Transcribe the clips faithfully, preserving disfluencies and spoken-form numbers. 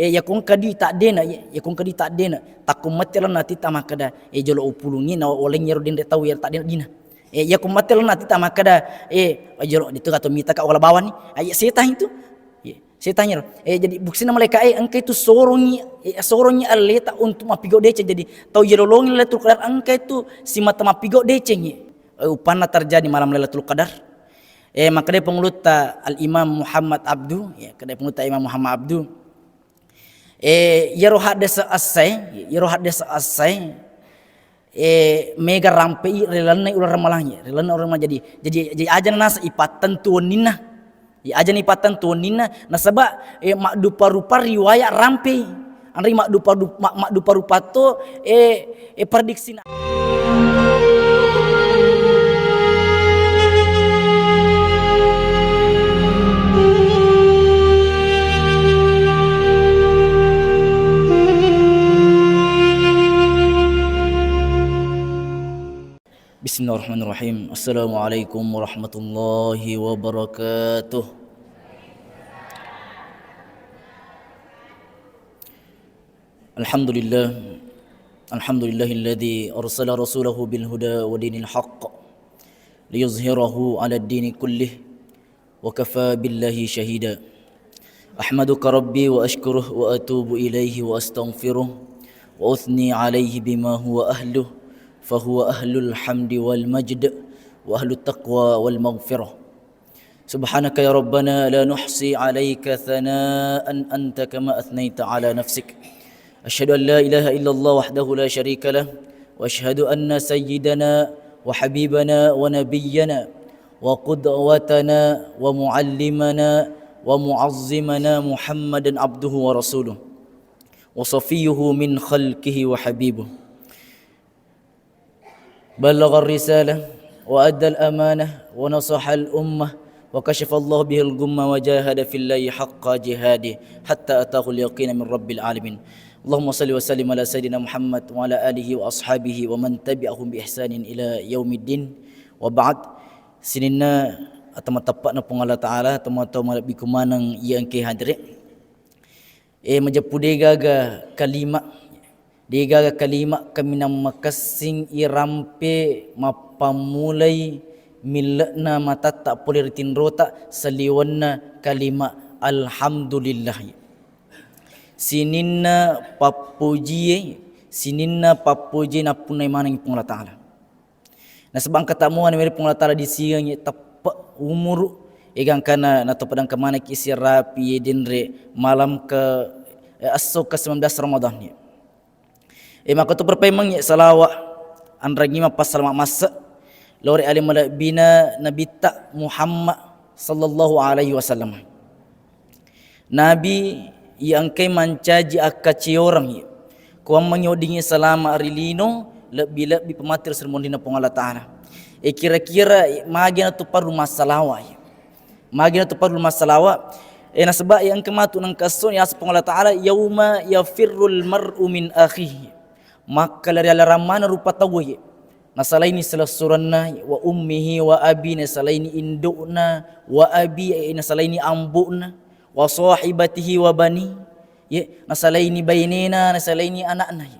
Eh, yakko engka dui taddena, ya, yakko engka dui taddena, takko matti lalenna atitta makkeda, eh, jolo upulungi na oleng iyaro denre tau iyaro taddena dina. Eh, yakko matti lalenna atitta makkeda, eh, jolo ditu gato mitaka wala bawani. Ah, iya, setang itu. Iya, setang iyaro. Eh, jadi buksina malaika, eh, engka itu sorongi, eh, sorongi alleta untuk mappigau deceng. Jadi tau iyaro lolongi Lailatul Qadar engka itu simata mappigau deceng, ya. Eh, upanna terjadi malam Lailatul Qadar. Eh, makkeda pengulutta Al Imam Muhammad Abdu, ya, kada pengulutta Imam Muhammad Abdu. Eh, iyaro haddese' essai, iyaro haddese' essai, eh, mega rampei ri lalenna uleng Ramalang, ri lalenna uleng Ramalang. Jadi, jadi, jadi aja' nasa ipattentu wenninna. Ya, aja' ni ipattentu wenninna, nasaba, eh, maddupa-rupa riwaya' rampei. Anre maddupa-, ma-, maddupa-rupa to, eh, eh, prediksina. Bismillahirrahmanirrahim. Assalamualaikum warahmatullahi wabarakatuh. Alhamdulillah. Alhamdulillahilladzi arsala rasulahu bil huda wa dinil haqq liyuzhirahu 'alad dini kullih وكفى بالله شهيدا. أحمدك ربي وأشكره وأتوب إليه وأستغفره وأثني عليه بما هو أهله، فهو أهل الحمد والمجد وأهل التقوى والمغفرة. سبحانك يا ربنا لا نحصي عليك ثناء أنت كما أثنيت على نفسك. أشهد أن لا إله إلا الله وحده لا شريك له، وأشهد أن سيدنا وحبيبنا ونبينا وقدوتنا ومعلمنا ومعظمنا محمدا عبده ورسوله وصفيه من خلقه وحبيبه. بلغ الرسالة وأدى الأمانة ونصح الأمة وكشف الله به الغمة وجاهد في الله حق جهاده حتى أتاه اليقين من رب العالمين. اللهم صل وسلم على سيدنا محمد وعلى آله وأصحابه ومن تبعهم بإحسان إلى يوم الدين. وبعد. Sininna atau mateppe'na Puang Allah Ta'ala, atau malebbiku maneng iya engkae hadere. Eh, majeppu degaga kalima, degaga kalima kaminang makessing irampe mappammulai mille'na matatta pole ri tinrota saliwenna kalima alhamdulillah. Sininna pappojie, sininna pappojie nappunnai maneng Puang Allah Ta'ala. Nasaba engka tamuanna meri Puang Allah Ta'ala disingengngi teppe' umuru, egangkana natopedangka manekki sirapi denre malam ke, eh, esso ke sembilan belas Ramadan. E, makkutu perpaimengngi salawa anrangi mappassalama masse lao ri ale malebbina Nabitta Muhammad sallallahu alaihi wasallam. Nabi iya engkai mancaji akkacioreng, kuammengngi weddingngi salama ri lino, lebbi-lebbi pemati ri munrinna Puang Allah Ta'ala. E, kira-kira magi natu parlu massalawa? Magi natu parlu massalawa? E, nasaba iya engka matu nengka esso yaseng Puang Allah Ta'ala, "Yauma yafirrul mar'u min akhihi." Makkalari-alarang maneng rupa tauwe. Nasalaini silessurenna, wa ummihi wa abi, nasalaini indo'na, wa abi, eh, nasalaini ambo'na, wa sahibatihi wa bani, ye, nasalaini bainena, nasalaini ana'na, ye.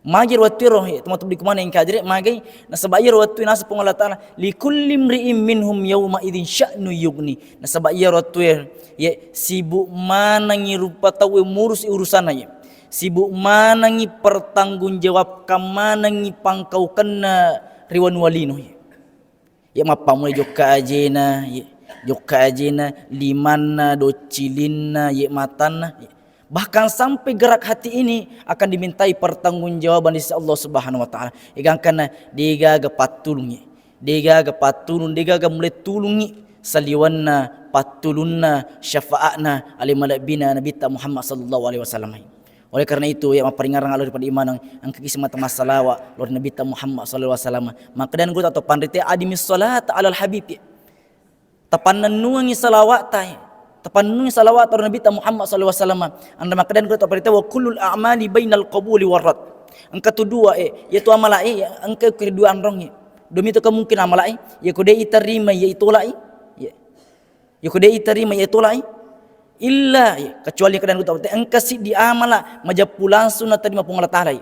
Magi ro wettuero, ye, tomatoa dikumana engka hadere, magai, nasaba iyaro wettu naseng Puang Allah Ta'ala, "Likulli mri'in minhum yauma idzin sya'nu yughni." Nasaba iyaro wettue, ye, sibuk manengngi rupa tauwe murusi urusanna, ye. Sibuk manengngi pertanggungjawabkan manengngi pangkaukenna ri wanua lino, ye. Ye mappammula jokka ajena, ye jokka ajena, limanna, doccilinna, ye matanna, ye. Bahkan sampai gerak hati ini akan dimintai pertanggungjawaban di sisi Allah Subhanahu wa Ta'ala. Egangkana degaga pattulung, ye. Degaga pattulung, degaga mulle tulungngi saliwenna pattulunna, syafaatna, ale malebbina Nabitta Muhammad sallallahu alaihi wasallam. Oleh karena itu, ya, mapparingarang Allah pada imanang, engkaki semata massalawa lao ri Nabitta Muhammad sallallahu alaihi wasallam. Makkedani guru atau panrite, "Adimis salata alal habib." Tapannennungengi salawata, tapannennungengi salawata lao ri Nabitta Muhammad sallallahu alaihi wasallam. Anre makkedani guru atau panrite, "Wa kullul a'mali bainal qabuli war rad." Engka tu dua, eh, yaitu amala, eh, ya, engka kedua anrong, eh. Dua mitu kemungkinan amala, eh. Ya ko de iterima, ya itolak, eh. Ya. Yako de iterima, ya tolak, eh. Illa, kecuali keadaan engka siddi amala majeppu langsung naterima Puang Allah Ta'ala.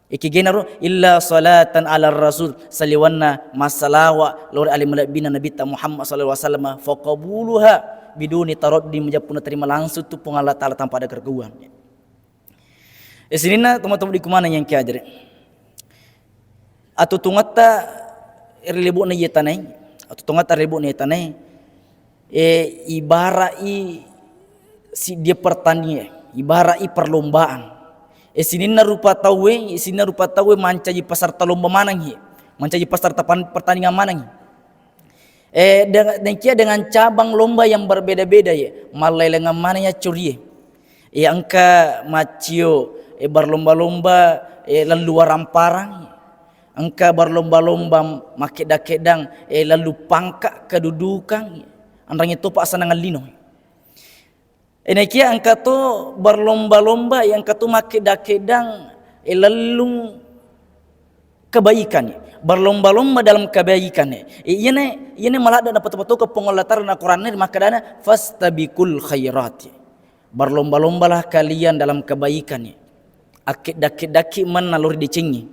Ikigenaro illa salatan ala rasul, saliwanna massalawa lao ri ale malebbina Nabitta Muhammad sallallahu alaihi wasallam, faqabuluha biduni taraddi, majeppu naterima langsung tu Puang Allah Ta'ala tanpa ada keraguan. E, sininna tomatoa di kumana yang kiajari. Atutungatta ri lebo'na iye tanae, atutungatta ri lebo'na iye tanae, e, ibara'i siddi pertandingan, ibara'i perlombaan. E, sininna rupa tauwe, sininna rupa tauwe mancaji peserta lomba manengngi, mancaji peserta pan-, pertandingan manengngi. E, deng-, dengkia dengan cabang lomba yang berbeda-beda, ye. Mallailengang maneng ya curi, ye. E, engka maccio, e, berlomba-lomba, e, lellu waramparang, ye. Engka berlomba-lomba makkedda-keddang, e, lellu pangka kedudukan, ye. Anrangi topa asanangan lino, ye. E, naikia engka to berlomba-lomba, e, engka to makkedda-keddang, e, lellung kebaikan, ye. Berlomba-lomba dalam kebaikan, ye. E, iyana, iyana maladde napato-patoka Puang Allah Ta'ala na Quran-e makkedana, "Fastabiqul khairat." Berlomba-lombalah kalian dalam kebaikan, ye. Akkedda-keddaki manna lao ri decengnge.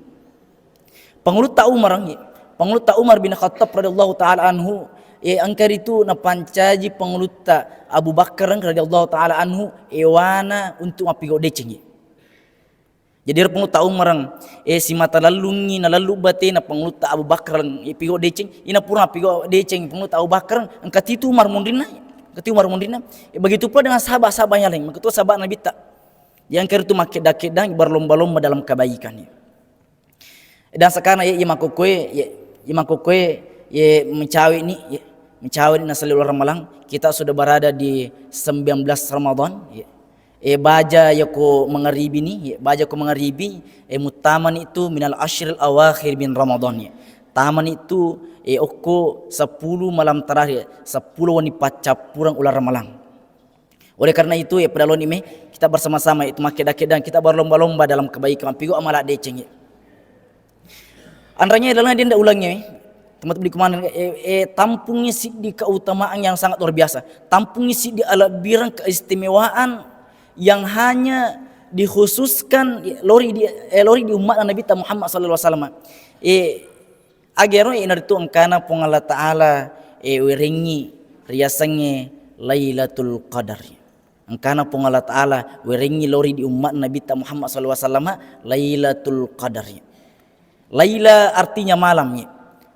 Pangulutta Umar, ye. Pangulutta Umar bin Khattab radhiyallahu ta'ala anhu, e, engka ritu napancaji Pangulutta Abu Bakar radhiyallahu ta'ala anhu, e, wana untuk mappigau deceng, ye. Jadi ero Pangulutta Umar, e, simata lellungngi, nalellu batena Pangulutta Abu Bakar, e, pigau deceng, ina pura pigau deceng Pangulutta Abu Bakar, engka titu Umar munrinna, engka titu Umar munrinna. E, begitu pula dengan sahabat-sahabat yang lain, begitu sahabat Nabitta. Yang keritu makkedda-keddang berlomba-lomba dalam kebaikan, ye. Dan sekarang, ye, ye makkokkoe, ye, ye makkokkoe, ye mecawe ni, ye mecawe ni nasalli uleng Ramalang. Kita sudah berada di sembilan belas Ramadan, ye. E, baja yako mangaribi ni, ye, baja ko mangaribi, e, muttamani itu minal ashril awakhir min Ramadan, ye. Tamani itu, e, okko sepuluh malam terakhir, sepuluh wenni paccappureng uleng Ramalang. Oleh karena itu, ya, pada loni me, kita bersama-sama itu makkedda-keddang, kita berlomba-lomba dalam kebaikan, mappigau amala deceng, ya. Anranya dalam dia ndak ulangi, ya. Teman-teman di kumana, eh, eh, tampungi siddi keutamaan yang sangat luar biasa. Tampungi siddi alebbireng keistimewaan yang hanya dikhususkan, ya, lao ri di, eh, lao ri di umat Nabi Muhammad sallallahu alaihi wasallam. Eh, Agero iyanaritu engkana Puang Allah Ta'ala, e, werengngi riasengnge Lailatul Qadar. Engkana Puang Allah Ta'ala werengngi lao ri di ummat Nabitta Muhammad sallallahu alaihi wasallam Lailatul Qadar. Laila artinya malam, ya.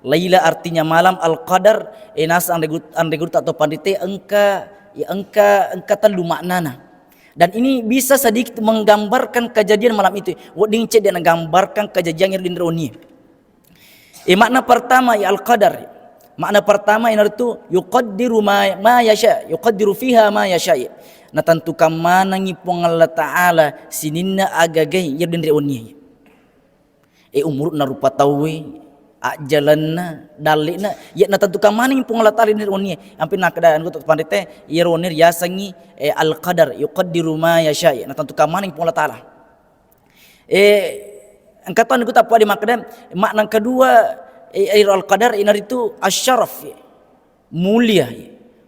Laila artinya malam, Al-Qadar, e, naseng anre guru-, anre gurutta to panrite engka, ya, engka, engka tellu maknana. Dan ini bisa sedikit menggambarkan kejadian malam itu. Wedding cedde nagambarkan kejadian yang di wennie. E, makna pertama, ya, al-qadar. Makna pertama iyanaritu yuqaddiru ma, ma yasha, yuqaddiru fiha ma yasha. Natentukan manengngi Puang Allah Ta'ala sininna agagai iya denre wennie. E, umuru'na rupa tauwe, ajjalenna, dalle'na, ya natentukan manengngi Puang Allah Ta'ala denre wennie. Ampe nakkeda anu to panrite, iyaro wennie riasengngi, e, al-qadar, yuqaddiru ma yasha. Natentukan manengngi Puang Allah Ta'ala. Eh, engka to niku tappa di makkeda, makna kedua, eh, iro al-qadar iyanaritu asyaraf, mulia,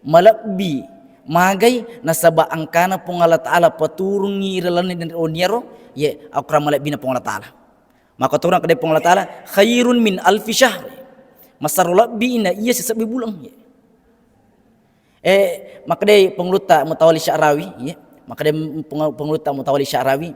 malebbi, magai, nasaba engkana Puang Allah Ta'ala paturungi ri lalenna denre wenniero, ye, akurang malebbina Puang Allah Ta'ala. Maka turun kede Puang Allah Ta'ala, khairun min alfi syahr. Masero lebbi na iya sisebbi buleng, ye. Eh, makkedai Pangulutta Mutawalli Sya'rawi, iya. Makkedai Pang-, Pangulutta Mutawalli Sya'rawi,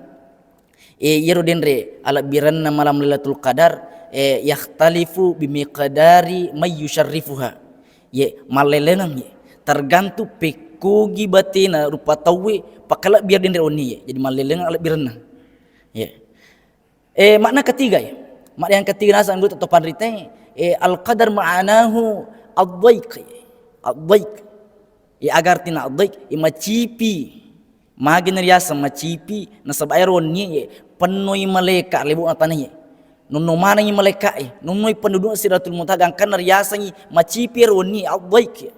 eh, iyaro denre alebbirenna malam Lailatul Qadar, eh, yakhtalifu bimiqdari may yusyarrifuha. Ye, mallelengeng, ye. Tergantung pekkogi batena rupa tauwe pakalebbi denre wennie, ye. Jadi mallelengeng alebbirenna. Ye. Eh, makna ketiga, ya. Makna yang ketiga naseng guru to panrite, eh, al-qadar ma'anahu ad-dhaiq. Ad-dhaiq. Ya, aga artina ad-dhaiq, ya, macipi. Magi nariaseng macipi, nasaba ero wennie, ya, pennoi malaeka lebo'na tanae. Nonno manengngi malaeka, eh, nonnoi penduduk Sidratul Muntaha, gangkanna riasengngi macipi ero wennie, ad-dhaiq.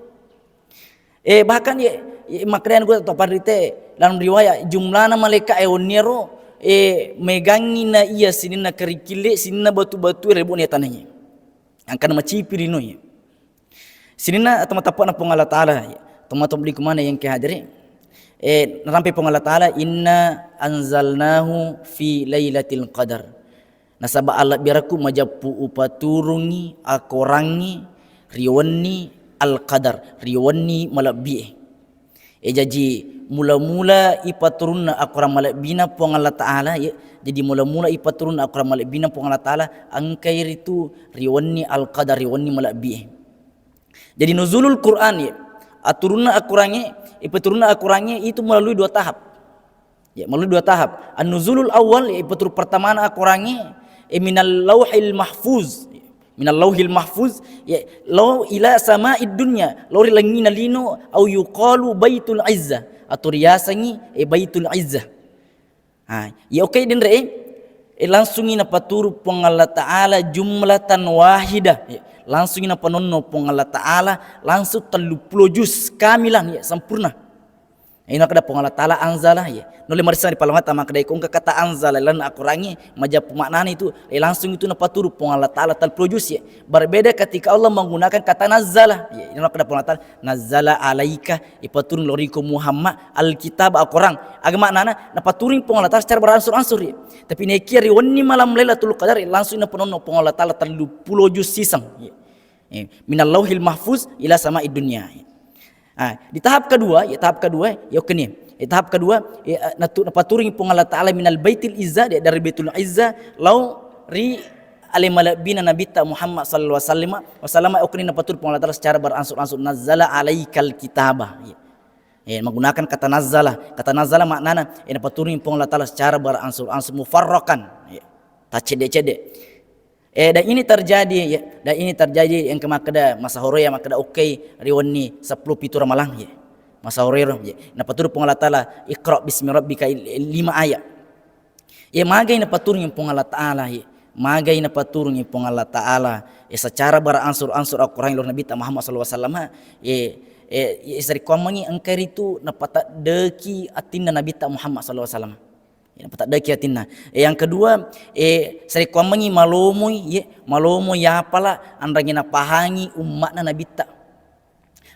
Eh, bahkan ye, ye, makkedai guru to panrite, dalam riwayat, jumlana malaeka e wenniero, eh, megangngi na iya sininna kerikille, sininna batu-batu e lebo'na tanae. Angkana macipi linoe. Sininna tomatoa-toana Puang Allah Ta'ala, tomatoa di kumana yang kehadiri. Eh, narampe Puang Allah Ta'ala, "Inna anzalnahu fi lailatul qadar." Nasaba allebbirakku majeppu upaturungi akorangnge ri wenni al-qadar, ri wenni malebbie. Eh, jaji mula-mula ipaturunna akorang malebbina Puang Allah Ta'ala, ya. Jadi mula-mula ipaturunna akorang malebbina Puang Allah Ta'ala, engkai ritu ri wenni al-qadar, ri wenni malebbie. Jadi nuzulul Quran, ya, aturunna akorangnge, ipaturunna akorangnge itu melalui dua tahap. Ya, melalui dua tahap. An-nuzulul awal, ya, ipaturu pertamana akorangnge, eh, minal lauhil mahfuz. Minal lauhil mahfuz, ya, lau ila sama'id dunya, lau ri langngina lino, au yuqalu baitul izzah, atau riasengngi, eh, baitul izzah. Ha, iya okkai denre, eh, langsungi napaturu Puang Allah Ta'ala jumlatan wahidah. Eh, langsungi napanonno Puang Allah Ta'ala langsung telluppulo juz kamilan, ya, sempurna. Ina kada Puang Allah Ta'ala anzala, ya. Nulle marissa ri palamata makkeda ko engka kata anzala lan akorangnge majeppu maknana itu, eh, langsung itu napaturu Puang Allah Ta'ala telluppulo juz, ya. Berbeda ketika Allah menggunakan kata nazzala. Ya, ina kada Puang Allah Ta'ala, "Nazzala alaika," ipaturung lao riko Muhammad, "al-kitab," akorang. Aga maknana? Napaturung Puang Allah Ta'ala secara berangsur-angsur, ya. Tapi nekia ri wenni malam Lailatul Qadar, ya, langsung napanonno Puang Allah Ta'ala telluppulo juz siseng. Ya. Eh, minal lauhil mahfuz ila sama'id dunya. Ah, di tahap kedua, ya, tahap kedua, ya, oke nih. Ya, tahap kedua, ya, natu-, napaturung Puang Allah Ta'ala minal baitil izza, ya, dari Baitul Izza, lao ri ale malebbina Nabitta Muhammad sallallahu alaihi wasallam, wasallam, oke nih, napaturu Puang Allah Ta'ala secara berangsur-angsur, "Nazzala alaikal kitaba." Ya. Ya, menggunakan kata nazzala. Kata nazzala maknana, ya, napaturung Puang Allah Ta'ala secara berangsur-angsur, mufarraqan. Ya. Taccedde-cedde. Eh, dan ini terjadi, ya, dan ini terjadi yang ke makkeda masahoro, ya, makkeda okkai ri wenni seppulo pitu Ramalang, ya. Masahoro ero, ya. Napaturu Puang Allah Ta'ala, "Iqra bismi rabbika," il-, lima ayat. Ya, magai napaturung Puang Allah Ta'ala, ya. Magai napaturung Puang Allah Ta'ala, ya, secara berangsur-angsur Al-Quran lao Nabitta Muhammad sallallahu alaihi wasallam, ya, ya, ya, sarekkuammengngi engka ritu napataddeki atinna Nabitta Muhammad sallallahu alaihi wasallam. Ya, napataddeki atinna. Eh, yang kedua, eh, sarekkuammengngi malomoi, ye, malomoi yapala anrangi napahangi umma'na Nabitta.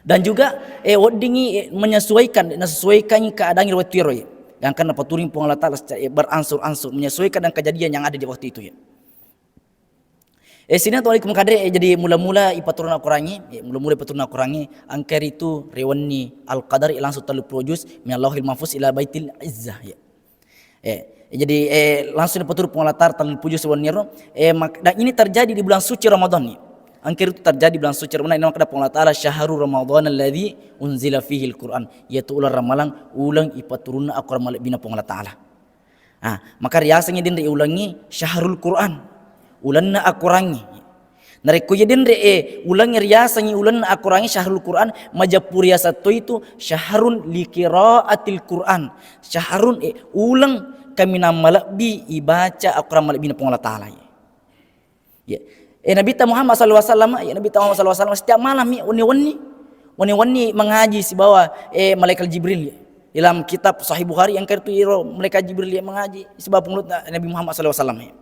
Dan juga, eh, weddingi, eh, menyesuaikan, nasesuaikangi keadaan ri wettu ero, ye. Gangkanna napaturing Puang Allah Ta'ala secara, eh, berangsur-angsur, menyesuaikan dengan kejadian yang ada di waktu itu, ya. Eh, sini atau alaikum kadre, eh, jadi mula-mula ipaturun Al-Qurangnge, eh, mula-mula ipaturun Al-Qurangnge, engka ritu ri wenni Al-Qadar, eh, langsung telluppulo juz, minal lauhil mahfuz ila baitil izzah, ya. Eh, jadi, eh, langsung dipaturu Puang Allah Ta'ala telluppulo juz wenni ro, eh, mak-, dan ini terjadi di bulan suci Ramadan, ya. Engka ritu terjadi di bulan suci Ramadan, ini makkeda Puang Allah Ta'ala, "Syahru Ramadan alladzi unzila fihil Qur'an." Yaitu uleng Ramalang, uleng ipaturunna Al-Quran malebbina Puang Allah Ta'ala. Ah, maka riasengngi denre ulengnge syahrul Quran. Ulenna Al-Qurangnge. Narekko iya denre e ulengnge riasengngi ulenna Al-Qurangnge syahrul Quran, majeppu riaseng to itu syahrun liqiraatil Quran. Syahrun, eh, uleng kaminang malebbi ibaca Al-Quran malebbina Puang Allah Ta'ala. Ya. Eh, Nabitta Muhammad sallallahu alaihi wasallam, ya, Nabitta Muhammad sallallahu alaihi wasallam setiap malam, ya, wenni-wenni. Wenni-wenni mengaji sibawa, eh, malaikat Jibril, ya. Dalam kitab Sahih Bukhari yang kertu iro malaikat Jibril, ya, mengaji sibawa pengurut Nabi Muhammad sallallahu alaihi wasallam, ya.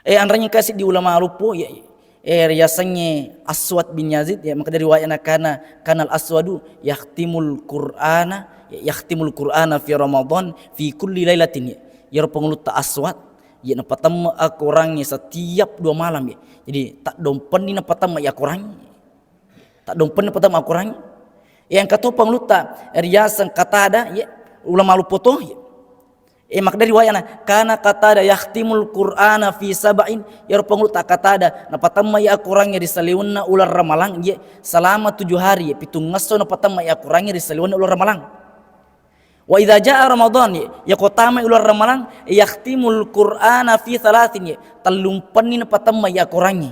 Eh, anranya kasih di ulama luppo, ya, eh, riasengnge Aswad bin Yazid, ya, maka dari riwayatna kana, kanal Aswadu yakhtimul Qur'ana, ya, yakhtimul Qur'ana fi Ramadan fi kulli lailatin, ya. Iyaro pengulutta Aswad, ya, napatemme akorangnge setiap dua malam, ya. Jadi, tak dompenni napatemme ya akorangnge. Tak dompenni napatemme akorangnge. Yang ketua pengulutta riaseng Qatada, ya, ulama luppo to, ya. Eh, makkeda riwayatna, kana Qatada yakhtimul Qur'ana fi sab'in, iyaro pengulutta Qatada, napatemme ya akorangnge ri saliwenna uleng Ramalang, ya, selama tujuh hari, ya, pitungngesso napatemme ya akorangnge ri saliwenna uleng Ramalang. Wa idza jaa Ramadan, ya, yako tamai uleng Ramalang, yakhtimul Qur'ana fi thalathin, ya, tellumpenni napatemme ya akorangnge.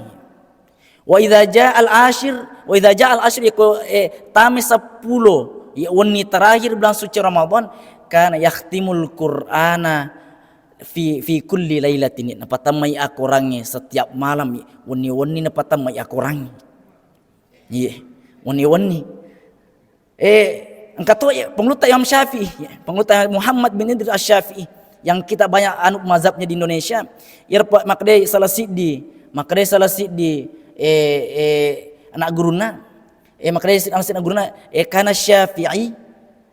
Wa idza jaa al-ashir, wa idza jaa al-ashir, yako, eh, tamai seppulo, ya, wenni terakhir bulan suci Ramadan, kana yakhtimul Qur'ana fi, fi kulli lailatin, ya, napatemme ya akorangnge setiap malam, ya, wenni-wenni napatemme ya akorangnge. Iya, wenni-wenni. Eh, engka to, ya, pengulutta Imam Syafi'i, ya, pengulutta Muhammad bin Idris Asy-Syafi'i yang kita banyak anut mazhabnya di Indonesia. Iyaro pa-, makkedai salah siddi, makkedai salah siddi, eh, eh, anak gurunna, eh, makkedai si-, anak siddi anak gurunna, eh, kana Syafi'i,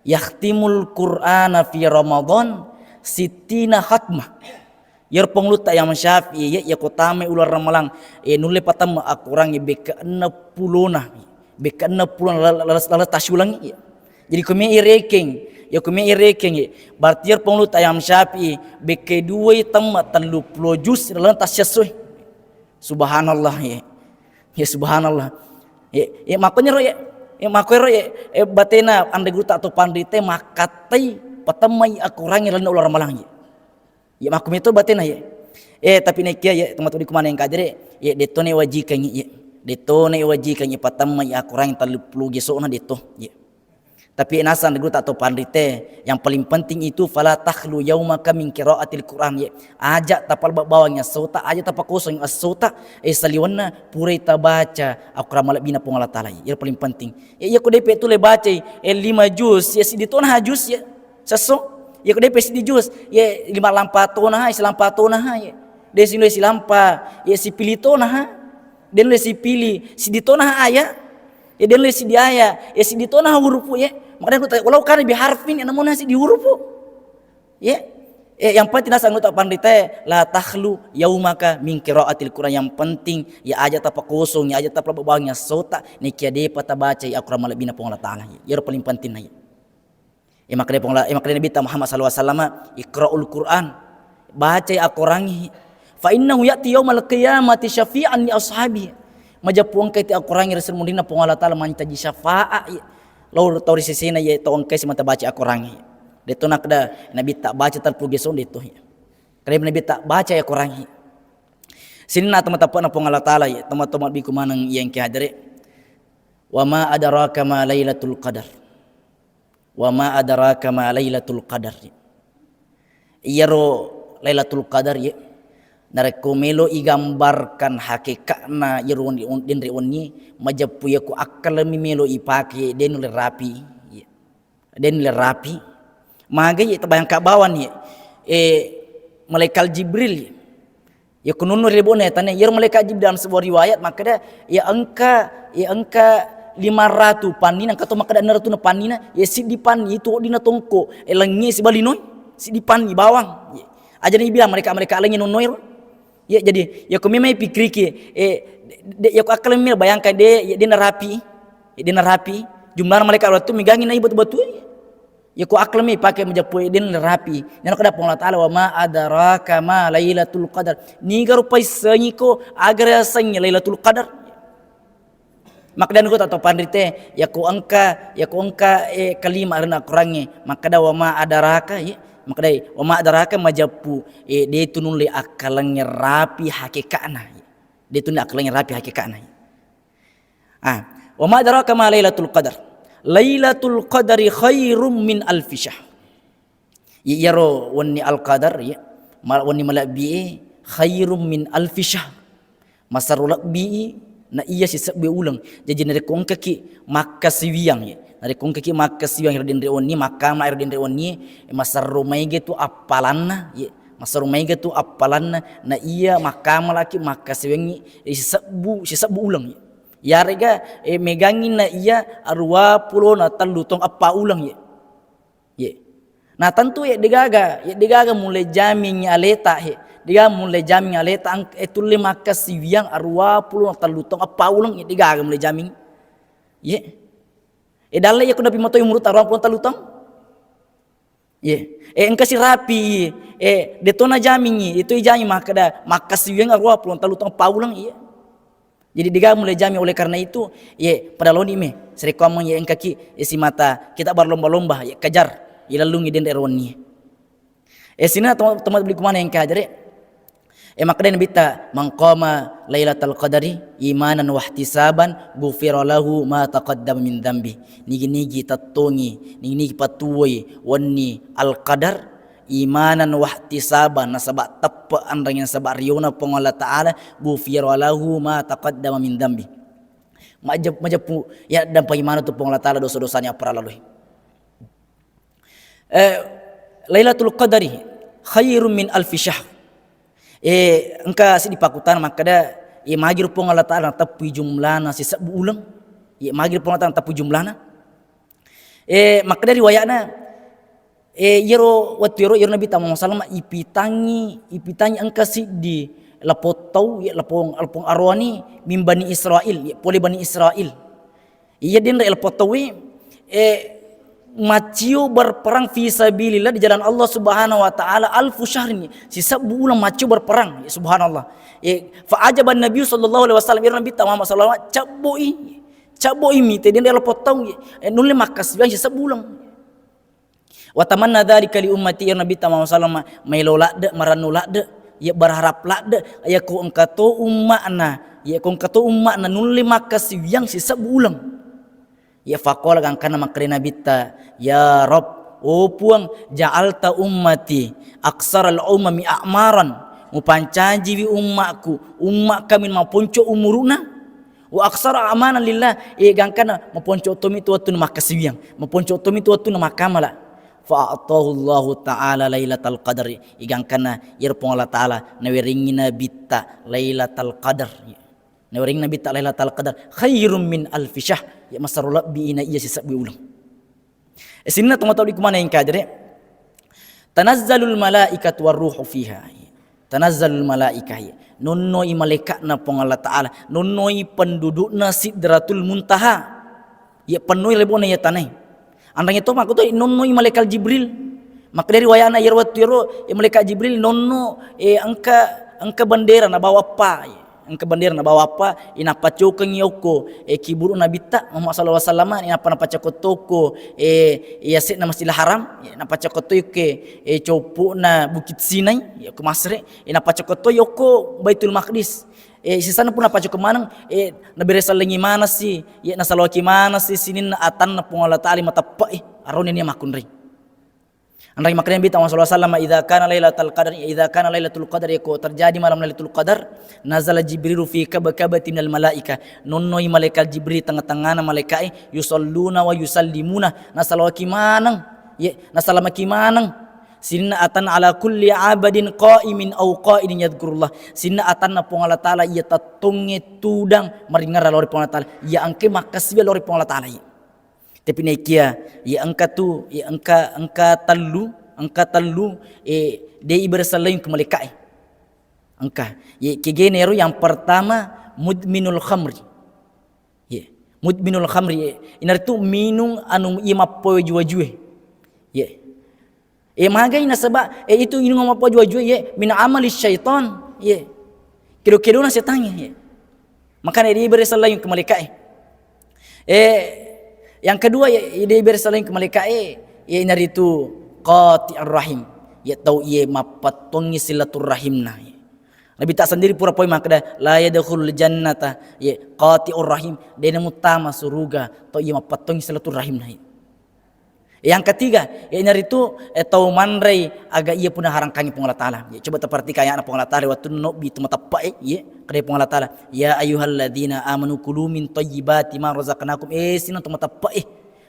Yakhtimul Qur'ana fi Ramadan sittina khatmah. Iyaro pangulutta Imam Syafi'i, iya, iya ko tamai uleng Ramalang, eh, nulle patamma Al-Qur'an, eh, bekka enneng pulona, bekka enneng pulona lal-, lal-, lal-, tasiulengngi, iya. Jadi ko mei rekeng, iya ko mei rekeng, iya. Berarti iyaro pangulutta Imam Syafi'i, bekka duai tamma tellu pulo juz ri laleng tassiesso. Subhanallah, iya. Ya, subhanallah. Ya, ya, makkoniro, ya, ya, makkoiro, ya, eh, batena anre gurutta atau panrite makkattai patemmai Al-Qur'an ri lalenna uleng Ramalang, ya. Ya, makkumeto batena, ya. Eh, tapi naekia, ya, tomatoa di kumana yang kajere, ya, dettone wajikangi, ya. Dettone wajikangi patemmai Al-Qur'an tellu pulo juzna detto, ya. Tapi nasang anre gurutta atau panrite, yang paling penting itu fala takhlu yaumaka min qiraatil Qur'an, ya. Aja tapalebba bawang essota, aja tapakosong essota, eh, saliwenna purai tabaca Al-Qur'an malebbina Puang Allah Taala, ya. Iyaro paling penting. Ya, iya ko depe tulle bacai, eh, lima juz, ya, siddi tona ha juz, ya. Sesso. Iya ko depe siddi juz, ya, lima lampa tona ha, silampa tona ha, ya. De sinulle silampa, ya, sipili tona ha. De nulle sipili, siddi tona ha aya. Ya, de nulle siddi aya, ya, siddi tona ha hurufu, ya. Makanya aku tanya, walau kana biharfin, ya, namuna siddi hurufu. Ya. Eh, yang penting nasang anggota panrite, la takhlu yaumaka min qiraatil Qur'an. Yang penting, ya, aja tapakosong, ya, aja tapalebba bawang essota, naekia depa tabacai Al-Qur'an malebbina Puang Allah Taala. Ya, iyaro paling penting, ya. Ya, makkeda Puang Allah, ya, makkeda Nabitta Muhammad sallallahu alaihi wasallam, "Iqra'ul Qur'an." Bacai Al-Qur'angnge. "Fa innahu ya'ti yaumal qiyamati syafi'an li ashabi." Majeppu engkai ti Al-Qur'angnge ri esso munrinna Puang Allah Taala mancaji syafaat, ya. Lao tau ri sesena, ya, tau engkai si mata baca Al-Qur'angnge. Deto nakkeda Nabitta baca tellu pulo juz deto, ya. Keda Nabitta baca Al-Qur'angnge. Sininna tomatoa teppe'na Puang Allah Taala, ya, tomatoa mabbiku maneng iya engka hadere. "Wa ma adraka ma lailatul qadar." "Wa ma adraka ma lailatul qadar." Iyaro Lailatul Qadar, ye, narekko melo igambarkan hakekatna iyaro wenni, denre wenni, majeppu yako akkalemi melo ipake, de nulle rapi, ye. De nulle rapi. Maga, ye, tabayangka bawang, ye. Eh, Malaikat Jibril, ye. Yako nunnu ri lebo'na tane, iyaro malaikat Jibril dalam sebuah riwayat makkeda, ya engka, ya engka lima ratu pannina, engka to makkeda enneng ratuna pannina, ya siddi panni itu weddinna tongko, eh, langie sibawa linoe, siddi panni bawang. Ya. Ajana ibilang malaikat-malaikat langie nonnoero. Ya, jadi, yako memang pikiriki, eh, de-, de-, yako akkalemi bayangkan de, ya, de narapi, ya, de narapi, jumlah malaikat wettu megangi nai batu-batu. Yako akkalemi pake majeppu, de narapi. Nana kada Puang Allah Taala, "Wa ma adraka ma Lailatul Qadar." Niga rupa issengiko aga riasengnge Lailatul Qadar? Makkeda niko tau panrite, yako engka, yako engka, eh, kalima ri Al-Qurangnge, makkeda, "Wa ma adraka," ye. Makkeda, "Wa ma adraka," majeppu, eh, de tu nulle akkalengnge rapi hakekatna, ye. De tu nulle akkalengnge rapi hakekatna, ye. Ah, "Wa ma adraka ma Lailatul Qadar." Lailatul Qadari khairum min alfi syahr. Iyaro wenni Al-Qadar, ya, ma-, wenni malebbi e, khairum min alfi syahr. Masero lebbi na iya sisebbu uleng. Jaji narekko engkaki makkasiwiang, ya. Narekko engkaki makkasiwiang ero denre wenni, makkama ero denre wenni, masero maega tu appalanna, ya. Masero maega tu appalanna, na iya makkamalaki makkasiwiangngi, ya, sisebbu, sisebbu uleng, ya. Yarega, eh, megangngi na iya aruwa pulo na tellu taung eppa uleng, ya. Ye. Na tentu ye degaga, ye degaga mulle jamingngi aleta he. Degaga mulle jamingngi aleta ang-, eh, tulle makkasiwiang aruwa pulo na tellu taung eppa uleng ye degaga mulle jaming. Ye. Eh, dalle ye ko napi matoi umurutta aruwa pulo na tellu taung. Ye. Eh, engka sirapi, eh, detona jamingngi, itu jamingngi makkeda makkasiwiang aruwa pulo na tellu taung eppa uleng ye. Jadi, degaga mulle jami. Oleh karena itu, ye, pada loni me, sarekkoammeng ye engkaki, ye, simata kita berlomba-lomba, ye, kejar, ye, lellungi denre ro wenni. Eh, sina teman-teman beli kumana engka ajare? Eh, makkeda Nabitta, "Man qama lailatal qadari imanan wahtisaban, ghufira lahu ma taqaddama min dzambi." Nigi-nigi tettongi, nigi-nigi patuwoi wenni al-qadar, imanan wahtisaban, nasaba teppe anreng nasaba riona Puang Allah Taala, ghufira lahu ma taqaddama min dzambi. Majep-, majeppu, ya, dampa imana tu Puang Allah Taala dosa-dosanya para lalui. Eh, Lailatul Qadari khairum min alfi syahr. Eh, engka siddi pakutana makkeda, eh, magi ro Puang Allah Taala nateppu jumlana sisebbu uleng? Eh, magi ro Puang Allah Taala nateppu jumlana? Eh, makkeda riwayatna, eh, iyaro wettu iyaro, iyaro Nabitta Muhammad sallallahu alaihi wasallam ipitangi, ipitangi engka siddi lapong tau, ya, lapong, lapong aroani min Bani Israil, ya, pole Bani Israil. Iya denre lapong tauwe, eh, maccio berperang fi sabilillah di jalan Allah Subhanahu wa Ta'ala alfu syahrin, sisebbu uleng maccio berperang, ya, subhanallah. Eh, fa ajaban Nabi sallallahu alaihi wasallam, iyaro Nabitta Muhammad sallallahu alaihi wasallam, cabboi, cabboi mi te denre lapong tau, eh, nulle makkasiwiang sisebbu uleng. Wa tamanna dzalika li ummati, iyaro Nabitta Muhammad sallallahu alaihi wasallam maelo ladde, marennu ladde, ya berharap ladde, ya ko engka to umma'na, ya ko engka to umma'na nulle makkasiwiang sisebbu uleng. Ya faqala, gangkanna makkeda Nabitta, "Ya Rabb, oh Puang, ja'alta ummati aksaral umami a'maran, mupancajiwi ummaku, umma kami maponco umuru'na." Wa aksara amanan lillah, eh, gangkanna maponco tomi tu wettunna makkasiwiang, maponco tomi tu wettunna makkamala. Fa a'tahu Allahu ta'ala lailatal qadri, eh, gangkanna iyaro Puang Allah Ta'ala nawerengngi Nabitta lailatal qadar. Nawerengngi Nabitta lailatal qadar khairum min alfi syahr, ya masero lebbi ina iya sisebbu uleng. Eh, sininna tomatoa di kumana engka jere. Tanazzalul malaikatu warruhu fiha. Tanazzalul malaikah. Nonnoi malaikatna Puang Allah Ta'ala. Nonnoi pendudukna Sidratul Muntaha. Ya pennoi lebona ya tanai. Anrang itu makkuto nonnoi malaikat Jibril. Makkeda riwayana iyaro wettu iyaro, eh, malaikat Jibril nonno, eh, engka, engka bendera nabawa eppa. Engka bendera nabawa eppa, inappa cokengngi okko, eh, kiburu Nabitta Muhammad sallallahu alaihi wasallam, inappa napacokotto okko, eh, yase'na Masjidil Haram, eh, napacokotto yokke, eh, coppo'na Bukit Sinai, ya, okko Masre, eh, napacokotto yokko Baitul Maqdis. Eh, sisana pun napacokko maneng, eh, nabere sellengi maneng si, ya, nasalawaki maneng si sininna atanna Puang Allah Ta'ala mateppe'i, aroni nia makkunrai. Anrang makkeda Nabitta Muhammad sallallahu alaihi wasallam, "Idza kana lailatul qadar, idza kana lailatul qadar, yako terjadi malam Lailatul Qadar, nazala Jibrilu fi kabkabati minal malaika." Nonnoi malaikat Jibril tengah-tengahna malaikae, yusalluna wa yusallimuna, nasalawaki maneng, ye, nasalamaki maneng. Sininna atan ala kulli abadin qaimin au qaidin yadzkurullah. Sininna atanna Puang Allah Ta'ala, iya tettongnge tudang maringerra lao ri Puang Allah Ta'ala, iya engke makkasiwi lao ri Puang Allah Ta'ala, iya. Tapi naikia, ya engka tu, ya engka, engka tellu, engka tellu, eh, de' ibersaleng ke malaikae. Engka. Ya, kegene ro yang pertama mudminul khamri. Ya. Mudminul khamri, ya. Inaritu minung anu iya mappoe waju-wajue. Ya. Eh, magai nasaba, eh, itu inung mappoe waju-wajue, ya, min amali syaitan, ya. Kedo-kedona setangnge, ya. Makanya dia beri salayung ke malaikae. Eh, yang kedua, ya, dia beri salayung ke malaikae, ya, inaritu qati'ur rahim. Ya, tau iya mappattongi silaturrahimna. Nabitta sendiri pura poi makkeda, "La yadkhulul jannata, ya, qati'ur rahim." De' namuttama suruga tau iya mappattongi silaturrahimna. Yang ketiga, ya, inaritu, eh, tau manrei aga iya puna harangkangi Puang Allah Ta'ala. Ya, coba taperhatikan ayatna Puang Allah Ta'ala, wettu nobbi tu mateppe'e, ya, kada Puang Allah Ta'ala, "Ya ayyuhalladzina amanu kulu min thayyibati ma razaqnakum." Eh, sininna tu mateppe'e,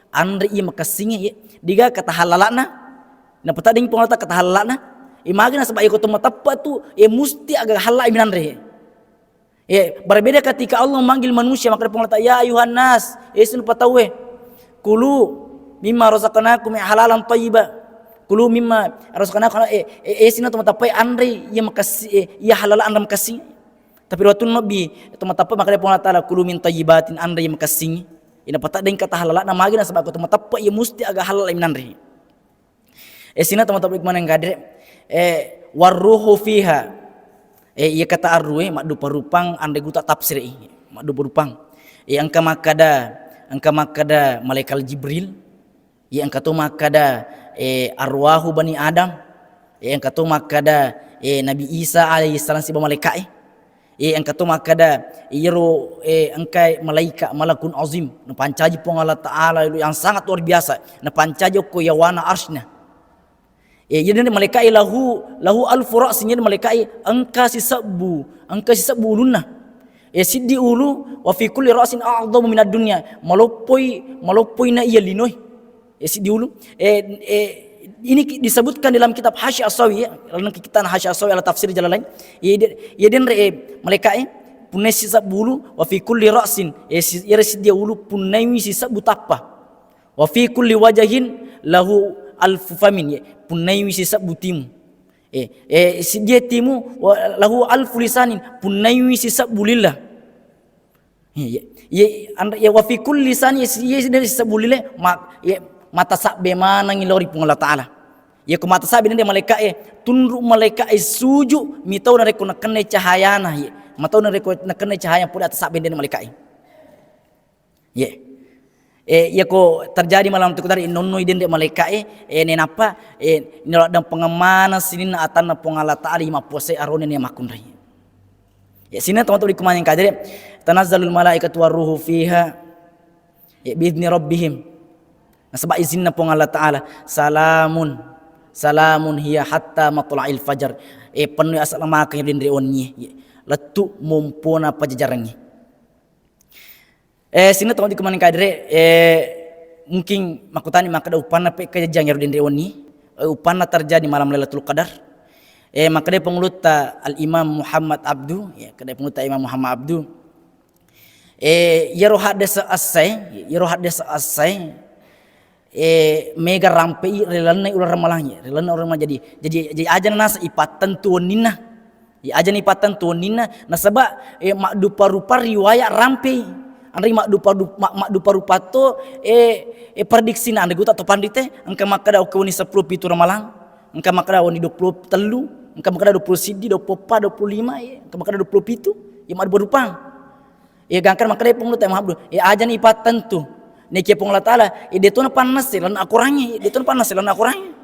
anre iya makessinge, ya. Diga kata halalana, napatadding Puang Allah Ta'ala kata halalana. Imagina sebab iko tu mateppe' tu, eh, musti aga halal minanre. Eh, berbeda ketika Allah memanggil manusia, maka Puang Allah Ta'ala, "Ya ayuhan nas, eh, sininna patauwe, kulu mimma razaqnakum halalan thayyiba." Kulu mimma razaqnakum, eh, eh, eh, sininna tu mateppe'e, anre iya makessi, eh, iya halal anre makessi. Tapi wettu nobbi tu mateppe'e, maka Puang Allah Ta'ala, "Kulu min thayyibatin," anre iya makessi. Ina patadding kata halalana, magi nasaba ko tu mateppe'e, iya musti aga halal minanre. Eh, sininna tomatoa maneng gadre, eh, warruhu fiha. Eh, iya kata arrue maddupa-rupang anre gutta tafsiri, maddupa-rupang. Eh, engka makkada, engka makkada malaikat Jibril. Iya engka to makkada, eh, arwahu bani Adam. Iya engka to makkada, eh, Nabi Isa alaihi salam siba malaikae. Eh, engka to makkada, iyaro, eh, engka malaika malakun azim, napancaji Puang Allah Ta'ala yang sangat luar biasa, napancaji okko yawana arsy-Na. Eh, jadi malaikae lahu, lahu alfu ra'sin, jadi malaikae engka sisebbu, engka sisebbu ulunna. Eh, siddi ulu, wa fi kulli ra'sin a'dhamu minad dunya, maloppoi, maloppoi na iya linoe. Eh, siddi ulu. Eh, eh, ini ki-, disebutkan dalam kitab Hasyiah As-Sawi, ya. Lalu kitab Hasyiah As-Sawi ala tafsir Jalalain. Ya, de-, ya, denre, eh, malaikae, eh, punnai sisebbu ulu, wa fi kulli ra'sin, eh, si-, iyaro siddi ulu, punnaiwi sisebbu tappa. Wa fi kulli wajahin lahu alfu famin, ye, punnaiwi sisebbu timu. Eh, eh, si-, dia timu, wa lahu alfu lisanin, punnaiwi sisebbu lilla. Ye, ye, anre-, ye, wa fi kulli lisanin, ye, si-, ye, si-, sisebbu lilla, ma-, ye, mata sabbe manengngi lao ri Puang Allah Ta'ala. Ye, ko mata sabbe denre malaika'e, tunru malaika'e suju, mitau narekko nakennai cahayana, ye. Matau narekko nakennai cahaya pole atas sabbe denre malaika'e. Ye. Eh, yako terjadi malam tu kadar innonnoi denre malaika'e, eh, nenappa, eh, naladdang pengemmana sininna atanna Puang Allah Ta'ala i mappuasai arone ne makkunrai. Ya, sininna teman-teman dikumaneng kadere, tanazzalul malaikatu warruhu fiha, ya, biizni rabbihim. Nasaba izinna Puang Allah Ta'ala, salamun, salamun hiya hatta matla'il fajar. Eh, penuhi asalamakeng denre wennie. Ya, lettu mompona pajajarengnge. Eh, sininna teman-teman kadere, eh, mungkin makkutani makkeda upanna pe kejadian ero denre wenni, eh, upanna terjadi malam Lailatul Qadar. Eh, makkeda pengulutta Al Imam Muhammad Abdu, ya, keda pengulutta Imam Muhammad Abdu. Eh, yero haddese essai, yero haddese essai, eh, mega rampei ri lalenna uleng ramalang, ri lalenna uleng ramalang. Jadi, jadi, jadi aja nasa ipattentu wenninna. Ya, aja ni pattentu wenninna, nasaba, eh, maddupa-rupa riwaya rampei. Anre maddupa-du-, ma-, maddupa-rupa to, eh, eh, prediksina anre gutta to panrite, engka makkeda oke wenni seppulo pitu ramalang, engka makkeda wenni dua puluh tellu, engka makkeda dua puluh siddi, dua puluh eppa, dua puluh lima, eh, engka makkeda dua puluh pitu, ya maddupa-rupa. Ya, gangkan makkeda Puang Allah Ta'ala, maaf, ya, aja ni pattentu. Nekia Puang Allah Ta'ala, ya, de to napannasi lalenna akorangnge, de to napannasi lalenna akorangnge.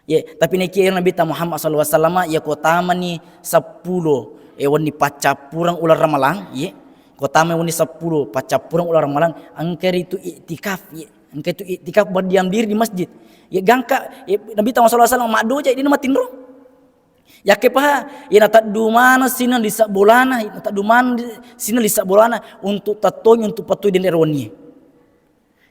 Ye, tapi nekia Nabitta Muhammad sallallahu alaihi wasallam, ya, ko tamani seppulo, eh, wenni paccappureng uleng ramalang, ye, ko tamani wenni seppulo paccappureng uleng ramalang, engka ritu iktikaf, ye, engka itu iktikaf berdiam diri di masjid. Ye, gangka, ye, Nabitta Muhammad sallallahu alaihi wasallam maddoja, de na matinro. Yakkepaha, ye, nateddu maneng sininna lise bolana, nateddu maneng sininna lise bolana untuk tettongi, untuk pattui denre wennie.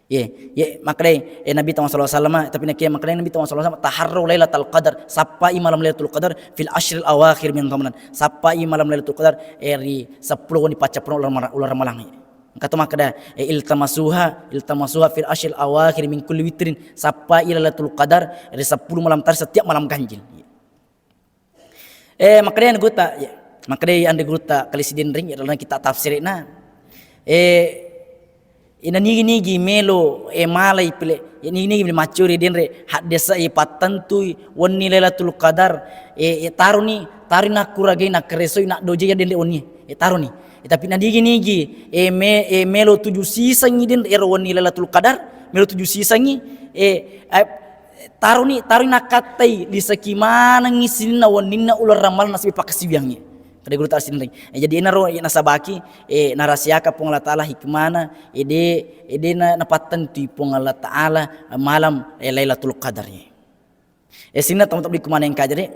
Ye, ye, makkedai, eh, Nabitta Muhammad sallallahu alaihi wasallam, tapi nakia makkedai Nabitta Muhammad sallallahu alaihi wasallam, "Taharrau Lailatal Qadar, sappai malam Lailatul Qadar fil ashril awakhir min Ramadan." Sappai malam Lailatul Qadar, eh, ri seppulo wenni paccappureng uleng Rama-, uleng ramalang. Engka to makkeda, eh, "Iltamasuha, iltamasuha fil ashril awakhir min kulli witrin." Sappai Lailatul Qadar ri seppulo malam terakhir setiap malam ganjil. Eh, makkedai anre gurutta, ya. Makkedai anre gurutta Khalid Sidenreng, ya, dalam kitab tafsirna. Eh, ina nigi-nigi melo, eh, malai pile, ya, nigi-nigi melo maccuri denre, haddesa, eh, pattentui wenni Lailatul Qadar, eh, eh, taroni, taroni nakkuragai, nakkaresoi, naddoja ya denre wenni, eh, taroni. Eh, tapi na nigi-nigi, eh, me-, eh, melo tuju sisengngi denre ero wenni Lailatul Qadar, melo tuju sisengngi, eh, eh, Taroni, taroni nakkattai, liseki manengngi sininna wenninna uleng ramalang nasaba pakkasiwiangngi. Kede guru ta sininreng. Eh, jadi enaro, eh, nasabaki, eh, narahasiaka Puang Allah Ta'ala hikmana, ede, ede na, napattentui Puang Allah Ta'ala, eh, malam, eh, Lailatul Qadar. Eh, sininna teman-teman dikku maneng kajari.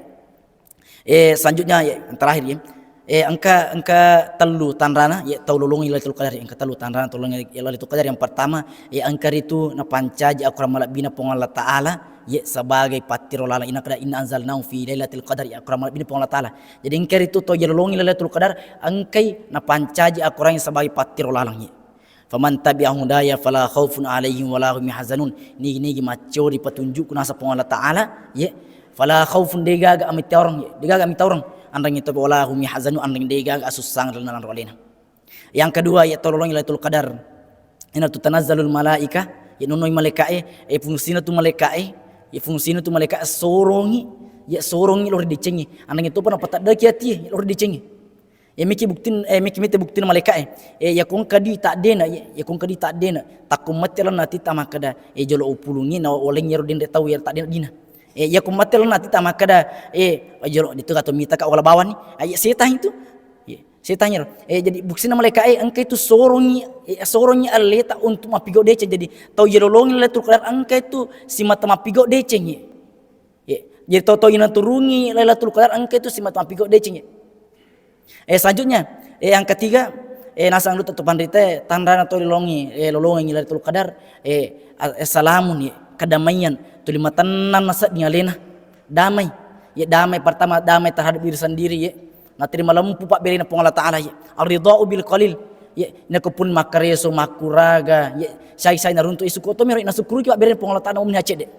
Eh, selanjutnya, ya, yang terakhir, ya. Eh, engka, engka tellu tanrana, ya, tau lolongi Lailatul Qadar, ya, engka tellu tanrana tau lolongi Lailatul Qadar. Yang pertama, ya, engka ritu napancaji akorang malebbina Puang Allah Ta'ala, ya, sebagai pattiro lalang. Ina kada, "Inna anzalnahu fi lailatul qadar," ya, akorang malebbina Puang Allah Ta'ala. Jadi, engka ritu tau jalolongi Lailatul Qadar, engkai napancaji akorang sebagai pattiro lalang, ya. "Faman tabi'a hudaya fala khaufun 'alaihim wala hum yahzanun." Nigi-nigi maccori patunjukku naseng Puang Allah Ta'ala, ye, fala khaufun, degaga amitaureng, ye, degaga amitaureng. Anreng itu wala hum yahzanun, anreng degaga asussang dalam ro alena. Yang kedua, ye, tololongi Lailatul Qadar. Inatu tanazzalul malaika, ye, nonoi malaikae, e, fungsina tu malaikae, ye, fungsina tu malaikae sorongi, ye, sorongi lo ri decengi. Anreng itu pernah patadaki ati, ye, lo ri decengi. Ya, miki buktin, eh, miki mite buktina malaika'e. Eh, ya ko engka dui taddena, ya, ya ko engka dui taddena. Takko matti lalenna atitta makkeda, eh, jolo upulungi na oleng yero denre tau yero taddena dina. Eh, ya ko matti lalenna atitta makkeda, eh, jolo ditu atau mita ka wala bawani. Ah, ya, setang itu. Ya, setang yero. Eh, jadi buktina malaika'e engka itu sorongi, eh, sorongi aleta untuk mappigau deceng. Jadi tau yero longi Lailatul Qadar engka itu simata mappigau deceng, ya. Ya, jadi tau-tau ina turungi Lailatul Qadar engka itu simata mappigau deceng, ya. Eh, selanjutnya, eh, yang ketiga, eh, nasang duta tu panrita, tanrana to lolongi, eh, lolongi Lailatul Qadar, eh, a-, eh, salamun, ya, kedamaian, tuli matennang nasedding alena. Damai. Ya, damai pertama, damai terhadap diri sendiri, ya. Naterima lempu pabberena Puang Allah Ta'ala, ya. Ar-ridha'u bil qalil. Ye, nako pun makkareso, makkuraga, ye, sai-sai naruntu, isuko to miro nasukkuruki mabbereng Puang Allah Ta'ala, umni acedde.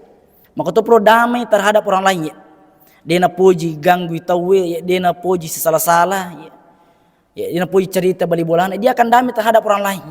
Mako to pro damai terhadap orang lain, ye. De napoji ganggui tauwe, ye, de napoji sisala-sala, ye. Ya, ina poi cerita bali bolana, dia akan damai terhadap orang lain.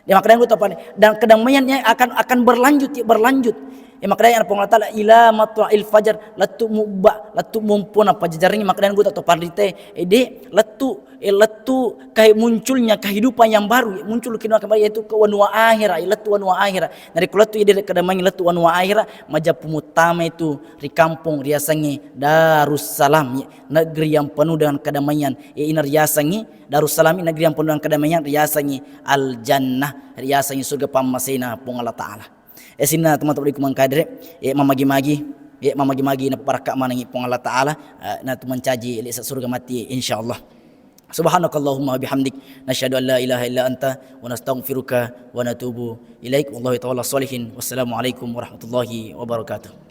Dia makanya gua tahu, dan kedamaiannya akan, akan berlanjut, ya, berlanjut. Ya, makanya Puang Allah Ta'ala, "Ila matla'il fajar, lettu mubba, lettu mumpuna pajajarangngi." Makanya gua tahu, parite, eh, de, lettu, eh, lettu, kayak munculnya kehidupan yang baru, ya, muncul kehidupan kembali, yaitu ke wanua akhirat, ya, lettu wanua akhirat. Dari lettu, ya, dia kedamaian lettu wanua akhirat, majappu muttama itu ri kampung riasengnge Darussalam, ya. Negeri yang penuh dengan kedamaian, ya, ina riasengngi Darussalam, negeri yang penuh dengan kedamaian, riasengngi Al-Jannah, riasengngi surga pammasena Puang Allah Ta'ala. Ya, sinna teman-teman ku mangkadere, ya, mamagi-magi, ya, mamagi-magi napabarakka manengi Puang Allah Ta'ala, eh, natu mancaji lesa surga mati, insyaallah. Subhanakallahumma wa bihamdik, nasyhadu an la ilaha illa anta, wa nastaghfiruka wa natubu ilaik. Wallahu ta'ala sholihin. Wassalamualaikum warahmatullahi wabarakatuh.